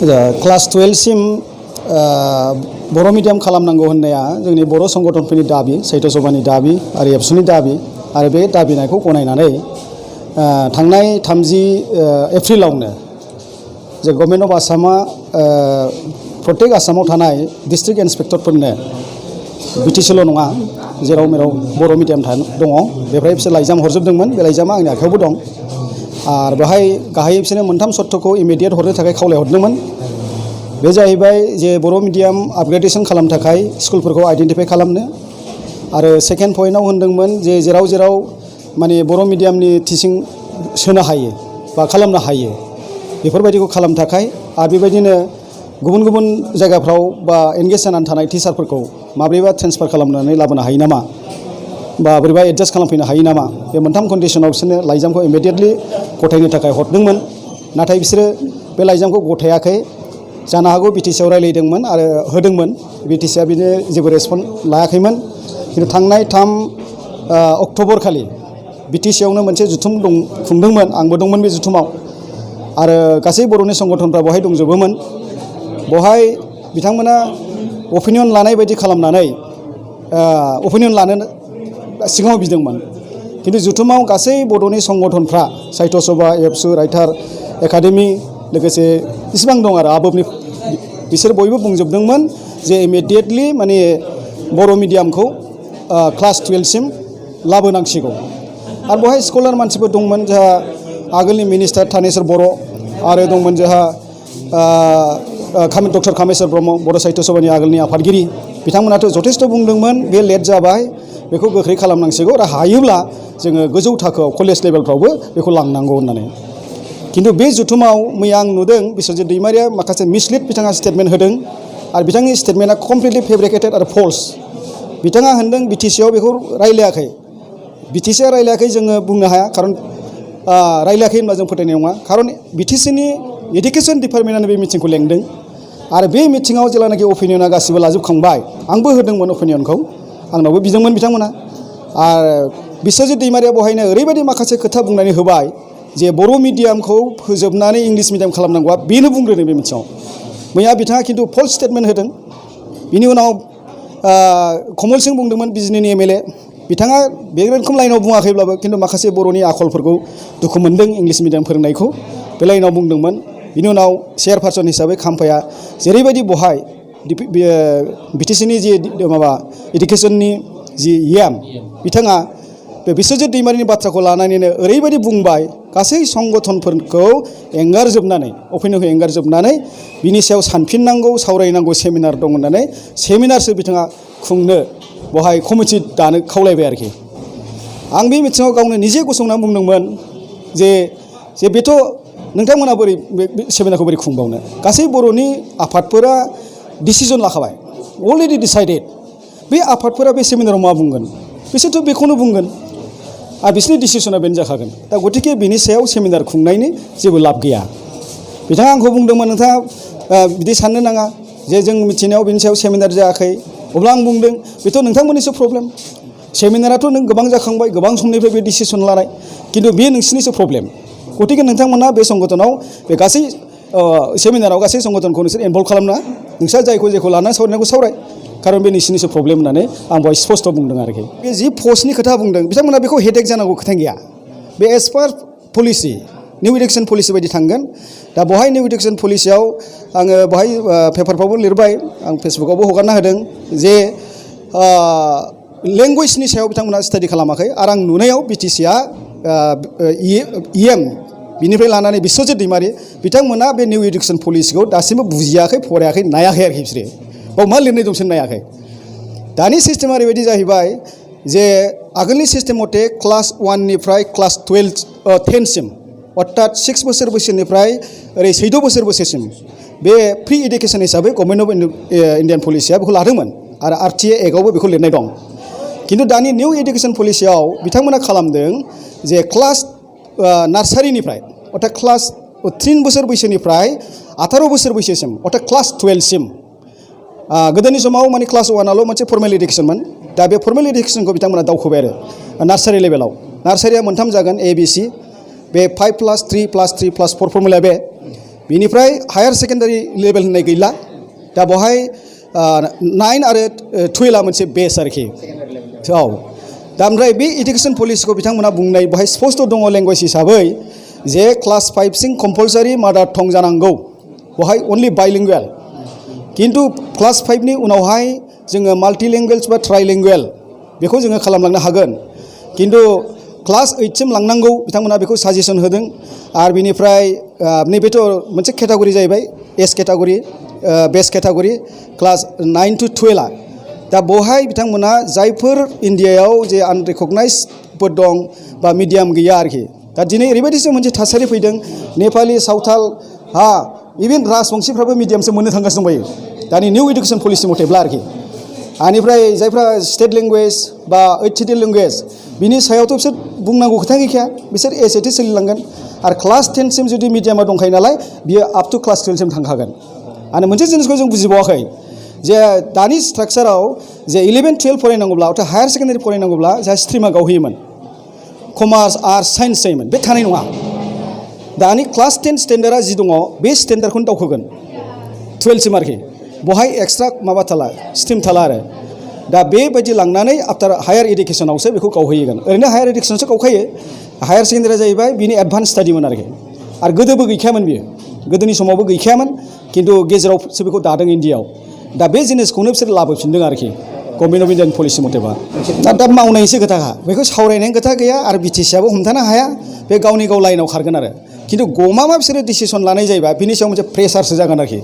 Class 12 सिम बर' medium खालामनांगौ होननाया जोंनि बर' संगठनफोरनि दाबि, साहित्य सभानि दाबि आरो एबसुनि दाबि आरो बे दाबिनायखौ गनायनानै थांनाय 30 एप्रिलावनो जे गभर्नमेन्ट अफ आसामा प्रत्येक आसामाव थानाय डिस्ट्रिक्ट इन्सपेक्टरफोरनो बिटिसिल' नङा जेराव मेराव बर' मिडियाम दङ बेवहाय बिसोर लाइजाम हरजोबदोंमोन। बे लाइजामा आंनि आखायावबो दं आरो बेहाय गाहायै बिसोरनो मोनथाम सर्थ'खौ इमिडियेट हरनो थाखाय खावलायहरदोंमोन। बे जाहैबाय जे बर' मिडियाम आपग्रेडेसन खालामनो थाखाय स्कुलफोरखौ आइडेन्टिफाइ खालामनो आरो सेकेन्ड पइन्टआव होनदोंमोन जे जेराव जेराव माने बर' मिडियामनि टिचिं सोनो हायो बा खालामनो हायो बेफोरबायदिखौ खालामनो थाखाय आरो बेबायदिनो गुबुन गुबुन जायगाफ्राव बा एंगेज जानानै थानाय टिचारफोरखौ माब्रैबा ट्रेन्सफार खालामनानै लाबोनो हायो नामा बा बोरैबा एडजास्ट खालामफैनो हायो नामा बे मोनथाम कन्डिसनाव बिसोरनो लाइजामखौ इमिडियेटलि गथायनो थाखाय हरदोंमोन। नाथाय बिसोरो बे लाइजामखौ गथायाखै। जानो हागौ बिटिसिआव रायलायदोंमोन आरो होदोंमोन, बिटिसिआ बिनो जेबो रेसपन्स लायाखैमोन। खिन्थु थांनाय 3 अक्ट'बर खालि बिटिसिआवनो मोनसे जुथुम खुंदोंमोन। आंबो दंमोन बे जुथुमाव आरो गासै बर'नि संगठनफ्रा बेवहाय दंजोबोमोन। बेवहाय बिथांमोना अपिनियन लानाय बायदि खालामनानै अपिनियन लानो सिगाङाव बिदोंमोन। खिन्थु जुथुमाव गासै बर'नि संगठनफ्रा साहित्य सभा, एबसु, राइटार एकाडेमि लोगोसे इसिबां दं आरो आबोबनि बिसोर बयबो बुंजोबदोंमोन जे इमिडियेटलि माने बर' मिडियामखौ क्लास 12 सिम लाबोनांसिगौ। आरो बेवहाय स्कलार मानसिफोर दंमोन, जोंहा आगोलनि मिनिस्टार थानेस्वर बर' आरो दंमोन जोंहा डक्टर कामेस्वर ब्रह्म, बर' साहित्य सभानि आगोलनि आफादगिरि। बिथांमोनाथ' जथेस्थ' बुंदोंमोन बे लेट जाबाय, बेखौ गोख्रै खालामनांसिगौ आरो हायोब्ला जोङो गोजौ थाखोआव कलेज लेभेलफ्रावबो बेखौ लांनांगौ होननानै। खिन्थु बे जुथुमाव मैया आं नुदों बिस्वजित दैमारिया माखासे मिसलिड बिथाङा स्टेटमेन्ट होदों आरो बिथांनि स्टेटमेन्टआ कमप्लिटलि फेब्रिकेटेड आरो फल्स। बिथाङा होनदों बिटिसिआव बेखौ रायलायाखै, बिटिसिआ रायलायाखै जोङो बुंनो हाया, खारन रायलायाखै होनब्ला जों फोथायनाय नङा। खारन बिटिसिनि एडुकेसन डिपार्टमेन्टआनो बे मिटिंखौ लेंदों आरो बे मिटिङाव जेब्लानाखि अपिनियना गासिबो लाजोबखांबाय, आंबो होदोंमोन अपिनियनखौ, आंनावबो बिदोंमोन बिथांमोना। आरो बिस्वजित दैमारिया बेवहायनो ओरैबायदि माखासे खोथा बुंनानै होबाय जे बर' मिडियामखौ फोजोबनानै इंलिस मिडियाम खालामनांगौआ बेनो बुंग्रोदों बे मिथिङाव। मैया बिथाङा खिन्थु फल्स स्टेटमेन्ट होदों। बिनि उनाव कमल सिंह बुंदोंमोन बिजिनिनि एमएलए, बिथाङा बे रोखोम लाइनाव बुङाखैब्लाबो खिन्थु माखासे बर'नि आखलफोरखौ दुखु मोनदों इंलिस मिडियाम फोरोंनायखौ, बे लाइनाव बुंदोंमोन। बिनि उनाव चेयारपारसन हिसाबै खाम्फाया जेरैबायदि बहाय बिटिसिनि जि माबा इडुकेसननि जि बिथाङा बे बिस्वजित दैमारिनि बाथ्राखौ लानानैनो ओरैबायदि बुंबाय, गासै संगठनफोरखौ एंगारजोबनानै अपिनियनखौ एंगारजोबनानै बिनि सायाव सानफिननांगौ, सावरायनांगौ सेमिनार दं होननानै सेमिनारसो बिथाङा खुंनो बेवहाय कमिटि दानो खावलायबाय आरोखि। आं बे मिथिङाव गावनो निजे गसंनानै बुंदोंमोन जे बेथ' नोंथांमोना बोरै बे सेमिनारखौ बोरै खुंबावनो, गासै बर'नि आफादफोरा डिसिजन लाखाबाय, अलरेडि डिसाइडेड। बे आफादफोरा बे सेमिनाराव मा बुंगोन, बिसोरथ' बेखौनो बुंगोन आरो बिसोरनि डिसिसना बेनो जाखागोन। दा गतिके बिनि सायाव सेमिनार खुंनायनि जेबो लाब गैया। बिथाङा आंखौ बुंदोंमोन नोंथाङा बिदि साननो नाङा जे जों मिथिनायाव बिनि सायाव सेमिनार जायाखै। अब्ला आं बुंदों बेथ' नोंथांमोननिसो प्रब्लेम। सेमिनाराथ' नों गोबां जाखांबाय, गोबां समनिफ्राय बे डिसिसन लानाय, खिन्थु बे नोंसिनिसो प्रब्लेम। गतिके नोंथांमोना बे संगठनाव बे गासै सेमिनाराव गासै संगठनखौ नोंसोर इनभल्भ खालामना नोंस्रा जेखौ लानानै सावरायनांगौ सावराय, खारन बे नोंसिनिसो प्रब्लेम होननानै आं बेवहाय स्पस्ट' बुंदों आरोखि। बे जि पस्टनि खोथा बुंदों बिथांमोना बेखौ हेडेक जानांगौ खोथा गैया। बे एज पार पलिसि निउ इडुकेसन पलिसि बायदि थांगोन। दा बेवहाय निउ इडुकेसन पलिसियाव आङो बेवहाय पेपारफ्रावबो लिरबाय, आं फेसबुकावबो हगारना होदों जे लेंगुवेजनि सायाव बिथांमोना स्टाडि खालामाखै। आरो आं नुनायाव बिटिसिआ बिनिफ्राय लानानै बिस्वजित दैमारि बिथांमोना बे निउ इडुकेसन पलिसिखौ दासिमबो बुजियाखै, फरायाखै, नायाखै आरोखि। बिसोरो बाव मा लिरनाय दं बिसोर नायाखै। दानि सिस्टेमा ओरैबायदि जाहैबाय जे आगोलनि सिस्टेम मथे क्लास 1निफ्राय क्लास 10 सिम अर्थात 6 बोसोर बैसोनिफ्राय ओरै 14 बोसोर बैसोसिम बे फ्रि इडुकेसन हिसाबै गभर्नमेन्ट अफ इन्डियान पलिसिया बेखौ लादोंमोन आरो आरटिए एक्टआवबो बेखौ लिरनाय दं। खिन्थु दानि निउ इडुकेसन पलिसियाव बिथांमोना खालामदों जे क्लास नार्सारिनिफ्राय अर्थात क्लास 3 बोसोर बैसोनिफ्राय 18 बोसोर बैसोसिम अर्थात क्लास 12 सिम। गोदोनि समाव माने क्लास 1आल' मोनसे फर्मेल इडुकेसनमोन। दा बे फर्मेल इडुकेसनखौ बिथांमोना दावखोबाय आरो नार्सारि लेभेलाव। नार्सारिया मोनथाम जागोन, ABC, बे 5+3+3+4 फर्मुला बेनिफ्राय हायार सेकेन्डारि लेभेल होननाय गैला दा बेवहाय 9 आरो 12आ मोनसे बेस आरोखि औ दा ओमफ्राय बे इडुकेसन पलिसिखौ बिथांमोना बुंनाय बेवहाय स्पष्ट दङ लेंगुवेज हिसाबै जे क्लास 5 सिम कम्पालसारि मादार टं जानांगौ बेवहाय अनलि बाइलिंगुवेल किन्तु क्लास 5 नि उनावहाय जोङो माल्टिलेंगुवेज बा ट्राइलिंगुवेल बेखौ जोङो खालामलांनो हागोन किन्तु क्लास 8 सिम लांनांगौ बिथांमोना बेखौ साजेसन होदों आरो बिनिफ्राय नैबेथ' मोनसे केटागरि जाहैबाय एस केटागरि बेस केटागरि क्लास 9 to 12आ दा बेवहाय बिथांमोना जायफोर इण्डियायाव जे आनरिकगनाइजफोर दं बा मिडियाम गैया आरोखि दा दिनै ओरैबायदिसो मोनसे थासारि फैदों नेपालि सावथाल इभेन राजबंशिफ्राबो मिडियामसो मोननो थांगासिनो दंबायो दानि निउ इडुकेसन पलिसि मथेब्ला आरोखि आनिफ्राय जायफ्रा स्टेट लेंगुवेज बा 8th schedule लेंगुवेज बिनि सायावथ' बिसोर बुंनांगौ खोथा गैखाया बिसोर एस इट इज सोलिलांगोन आरो क्लास 10 सिम जुदि मिडियामा दंखायो नालाय बियो आप टु क्लास 12 सिम थांखागोन आरो मोनसे जिनिसखौ जों बुजिबावाखै जे दानि स्ट्राक्चाराव जे 11, 12 फरायनांगौब्ला अर्थात हायार सेकेन्डारि फरायनांगौब्ला जाहा स्ट्रिमा गावहोयोमोन कमार्स आर्ट्स साइन्स जायोमोन बे थानाय नङा दानि क्लास 10 स्टेन्डार्डआ जि दङ बे स्टेन्डार्डखौनो दावखोगोन 12 सिम आरोखि बेवहाय एक्सट्रा माबा थाला स्ट्रिम थाला आरो दा बेबायदि लांनानै आफ्टार हायार इडुकेसनावसो बेखौ गावहैगोन ओरैनो हायार इडुकेसनावसो गावखायो हायार सेकेन्डारिया जाहैबाय बिनि एडभान्स स्टाडिमोन आरोखि आरो गोदोबो गैखायामोन बियो गोदोनि समावबो गैखायामोन किन्तु गेजेरावसो बेखौ दादों इण्डियाआव दा बे जिनिसखौनो बिसोर लाबोफिनदों आरोखि गभर्नमेन्ट अफ इण्डियान पलिसि मथेबा दा मावनायनिसो खोथाखा बेखौ सावरायनायनि खोथा गैया आरो बिटिसिआबो हमथानो हाया बे गावनि गाव लाइनाव खारगोन आरो किन्तु गमामा बिसोरो डिसिसन लानाय जायोबा बिनि सायाव मोनसे प्रेसारसो जागोन आरोखि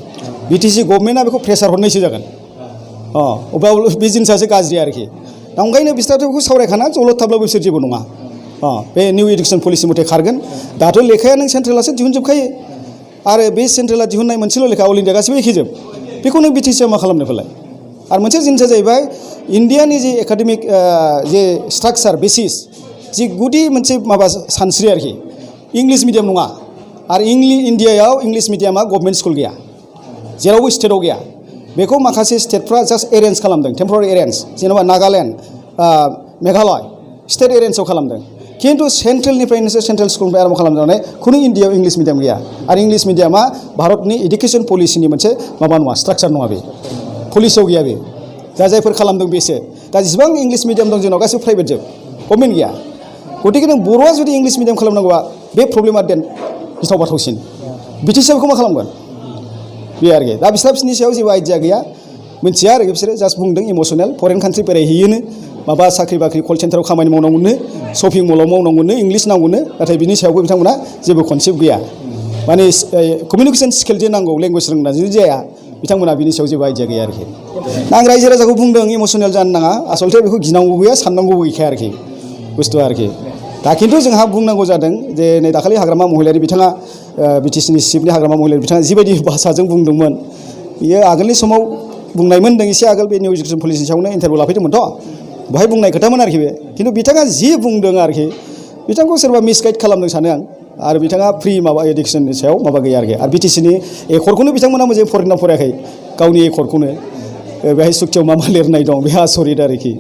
बिटिसि गभर्नमेन्टआ बेखौ प्रेसार हरनायसो जागोन अब्ला बे जिनिसासो गाज्रि आरोखि दा ओंखायनो बिसोरथ' बेखौ सावरायखाना जलद थाब्लाबो बिसोर जेबो नङा बे निउ इडुकेसन पलिसि मथे खारगोन दाथ' लेखाया नों सेन्ट्रेलासो दिहुनजोबखायो आरो बे सेन्ट्रेला दिहुननाय मोनसेल' लेखा अल इण्डिया गासिबो एखेजोब बेखौ नों बिटिसिआव मा खालामनो फालाय आरो मोनसे जिनिसा जाहैबाय इण्डियानि जे एकाडेमिक जे स्ट्राक्चार बेसिस जि गुदि मोनसे माबा सानस्रि आरोखि इंलिस मिडियाम नङा आरो इण्डियायाव इंलिस मिडियामा गभर्नमेन्ट स्कुल गैया जेरावबो स्टेटआव गैया बेखौ माखासे स्टेटफ्रा जास्ट एरेन्ज खालामदों टेम्परारि एरेन्ज जेनेबा नागालेण्ड मेघालय स्टेट एरेन्जआव खालामदों किन्तु सेन्ट्रेलनिफ्रायनोसो सेन्ट्रेल स्कुलनिफ्राय आरम्भ खालामजानाय खुनु इण्डियायाव इंलिस मिडियाम गैया आरो इंलिस मिडियामा भारतनि इडुकेसन पलिसिनि मोनसे माबा नङा स्ट्राक्चार नङा बे पलिसियाव गैया बे दा जायफोर खालामदों बेसो दा जेसेबां इंलिस मिडियाम दं जोंनाव गासिबो प्राइभेट जोब गभर्नमेन्ट गैया गतिके नों बर'आ जुदि इंलिस मिडियाम खालामनांगौबा बे प्रब्लेमा गिथाव बाथावसिन बिटिसिआ बेखौ मा खालामगोन बे आरोखि दा बिसोरनि सायाव जेबो आइडिया गैया मिथिया आरो बिसोरो जास्ट बुंदों इमसनेल फरेन कान्ट्रि बेरायहैयोनो माबा साख्रि बाख्रि कल सेन्टाराव खामानि मावनांगौनो शपिं मलाव मावनांगौनो इंलिस नांगौनो नाथाय बिनि सायावबो बिथांमोना जेबो कनसेप्ट गैया माने कमिउनिकेसन स्किल जे नांगौ लेंगुवेज रोंना जुदि जाया बिथांमोना बिनि सायाव जेबो आइडिया गैया आरोखि आं रायजो राजाखौ बुंदों इमसनेल जानो नाङा आसलथे बेखौ गिनांगौ गैया साननांगौबो गैखाया आरोखि बुस्थुआ आरोखि दा खिन्थु जोंहा बुंनांगौ जादों जे नै दाखालि हाग्रामा महिलारि बिथाङा बिटिसिनि चिफनि हाग्रामा महिलारि बिथाङा जिबायदि भाषाजों बुंदोंमोन बियो आगोलनि समाव बुंनायमोन होनदों एसे आगोल बे निउ इडुकेसन पलिसिनि सायावनो इन्टारभिउ लाफैदोंमोनथ' बेवहाय बुंनाय खोथामोन आरोखि बे खिन्थु बिथाङा जि बुंदों आरोखि बिथांखौ सोरबा मिसगाइड खालामदों सानो आं आरो बिथाङा फ्रि माबा इडुकेसननि सायाव माबा गैया आरोखि आरो बिटिसिनि एकर्डखौनो बिथांमोना मोजाङै फरायना फरायाखै गावनि एकर्डखौनो बेहाय सुक्तियाव मा मा लिरनाय दं बेहा आसरित आरोखि